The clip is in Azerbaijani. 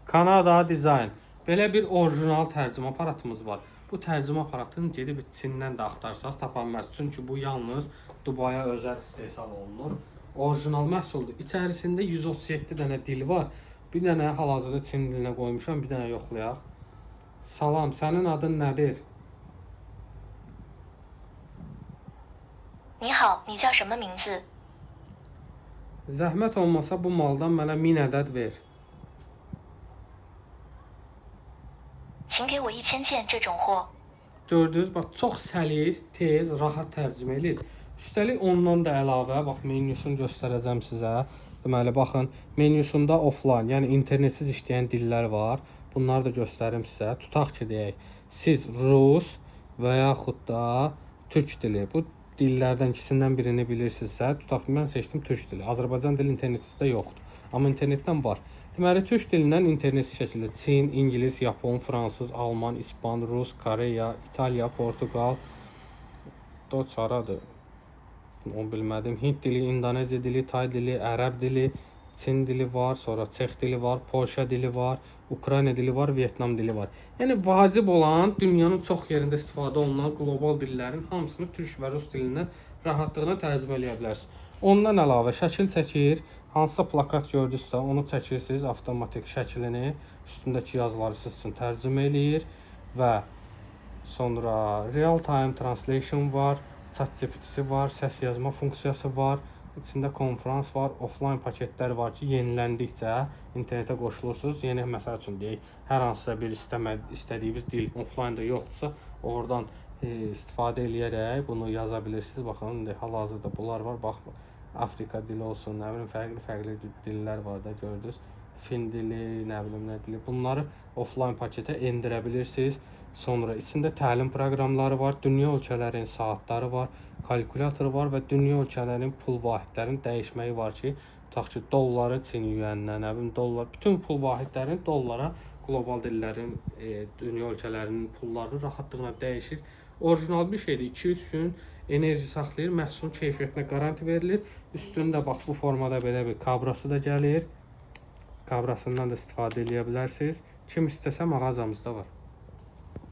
Kanada dizayn. Belə bir orijinal tərcümə aparatımız var. Bu tərcümə aparatını gedib Çindən də axtarsanız tapa bilməzsiniz. Çünki bu yalnız Dubaya özəl istehsal olunur. Orijinal məhsuldur. İçərisində 137 dənə dil var. Bir dənə hal-hazırda Çin dilinə qoymuşam, bir dənə yoxlayaq. Salam, sənin adın nədir? 你好，你叫什么名字？ Zəhmət olmasa bu maldan mənə 1000 ədəd ver. 请给我1000件这种货。 Gördünüz, bax çox səlis, tez, rahat tərcümə eləyir. Üstəlik ondan da əlavə, bax menyusunu göstərəcəm sizə. Deməli, baxın, menyusunda offline, yəni internetsiz işləyən dillər var. Bunları da göstərim sizə. Tutaq ki, deyək, siz rus və yaxud da türk dili. Bu dillərdən ikisindən birini bilirsinizsə, tutaq ki, mən seçdim türk dili. Azərbaycan dili internetsiz də yoxdur. Amma internetdən var. Deməli, türk dilindən internetsiz şəkildə Çin, ingilis, yapon, fransız, alman, ispan, rus, Koreya, İtaliya, Portuqal, Doç haradır? Onu bilmədim. Hind dili, İndoneziya dili, Tay dili, ərəb dili, Çin dili var, sonra Çex dili var, Polşa dili var, Ukrayna dili var, Vyetnam dili var. Yəni vacib olan dünyanın çox yerində istifadə olunan qlobal dillərin hamısını türk və rus dilindən rahatlıqla tərcümə eləyə bilərsiniz. Ondan əlavə şəkil çəkir, hansısa plakat gördünüzsə onu çəkirsiniz, avtomatik şəklini, üstündəki yazıları siz üçün tərcümə eləyir və sonra real time translation var, ChatGPT-si var, səs yazma funksiyası var, içində konfrans var, offline paketlər var ki, yeniləndikcə internetə qoşulursunuz. Yeni məsəl üçün deyək, hər hansısa bir istədiyiniz dil offline-da yoxdursa, oradan istifadə eləyərək bunu yaza bilirsiniz. Baxın, indi hal-hazırda bunlar var. Bax, Afrika dili olsun, nə bilim, fərqli-fərqli dillər var da gördünüz. Fin dili, nə bilim nə dili. Bunları offline paketə endirə bilirsiniz. Sonra içində təlim proqramları var, dünya ölkələrinin saatları var, kalkulyator var və dünya ölkələrinin pul vahidlərinin dəyişməyi var ki, tutaq ki, dolları Çin yuanına, nə bilim dollar, bütün pul vahidlərini dollara qlobal dillərin, dünya ölkələrinin pullarını rahatlıqla dəyişir. Orijinal bir şeydir. 2-3 gün enerji saxlayır, məhsulun keyfiyyətinə qaranti verilir. Üstündə bax bu formada belə bir kabrası da gəlir. Kabrasından da istifadə eləyə bilərsiniz. Kim istəsə mağazamızda var.